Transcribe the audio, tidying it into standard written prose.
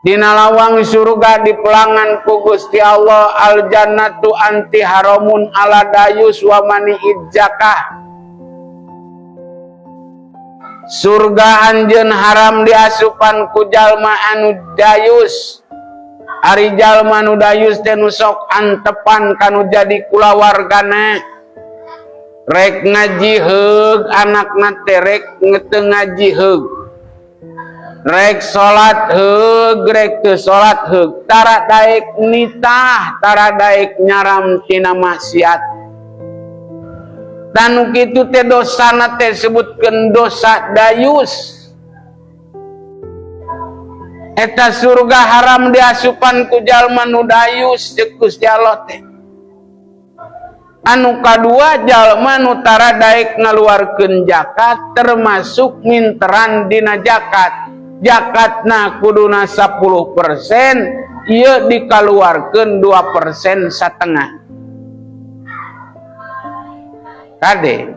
Dina lawang surga dipelangan ku Gusti Allah, al jannatu anti haramun ala dayus wa mani'iz zakah. Surga anjeun haram diasupan ku jalma anu dayus. Ari jalma anu dayus teh nu sok antepan kanu jadi kulawargana. Rek ngaji heug anakna teh, rek teu ngaji heug. Rek salat heug, rek teu salat heug, tara daek nitah, tara daek nyaram tina maksiat. Tanu kitu teh dosana teh sebutkeun dosa dayus. Eta surga haram diasupan ku jalma nu dayus ceuk Gusti Allah teh. Anu kadua, jalma nu tara daek ngaluarkeun zakat, termasuk minteran dina zakat. Zakatna kuduna 10%, ieu dikaluarkeun 2,5%. Kade.